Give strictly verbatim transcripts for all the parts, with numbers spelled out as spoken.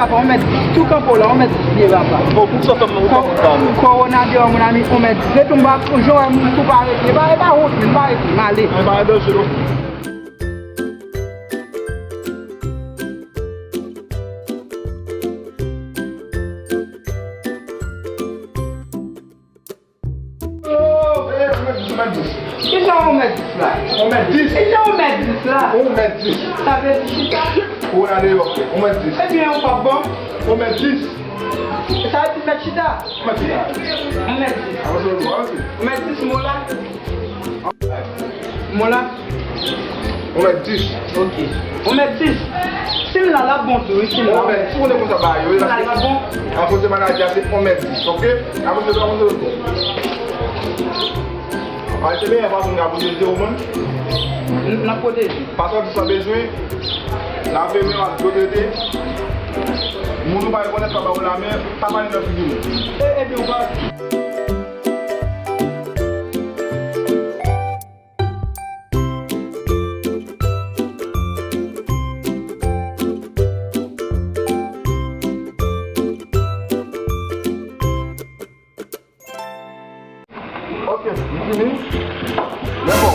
Papa, on mèt dis, tou kanpe w la, on mèt dis pye, papa. Bon, pou sa fè m, ou pa konn pa m. Kowona deyò, mon ami, on mèt dis. Depi m pa, jan w wè moun kou pa rete, e pa, e pa wont, men pa rete, m ale. E pa danje, non. Oh, eh, on mèt dis, on mèt dis. Kijan on mèt dis la? On mèt dis. Kijan on mèt dis la? On mèt dis. Sa vle di chita? Kowona deyò, on mèt dis. Ebyen, ou p ap bon. On mèt dis. Sa vle di mèt chita? Mèt chita. On mèt dis. Avanse, avanse. On mèt dis, mo la. Mo la. On mèt dis. Ok. On mèt dis. Si m la, l ap bon tou, wi, si m la. On mèt, si w konnen konsa bagay yo ye, si m la, l ap bon. An fransè, maladi a se on mèt dis, ok? Avanse, avanse, avanse. Ay, se meyè fason nou ka pwoteje w, man. N, n ap pwoteje. Pa sòti san bezwen. Lave men w ak dlo trete. Moun ou pa rekonèt pa ba w lamen, pa pale nan figi moun. E, epi w pa. Ok, m fini. Men bon,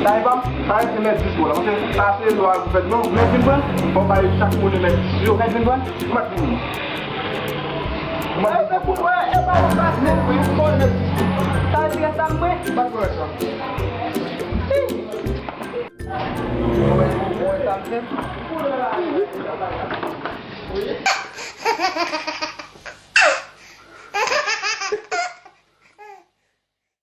sa e pa, sa e se mèt dis mo la. Paske sa se lwa gouvènman. Mèt vin pran? Fò bay chak moun mèt dis yo. Mèt vin pran? Mèt vin. Mèt vin. Ay, se pou mwen, e pa ou pase. Wi, fò mèt dis yo. Sa e dirèk sa mwen? Pa korèk sa.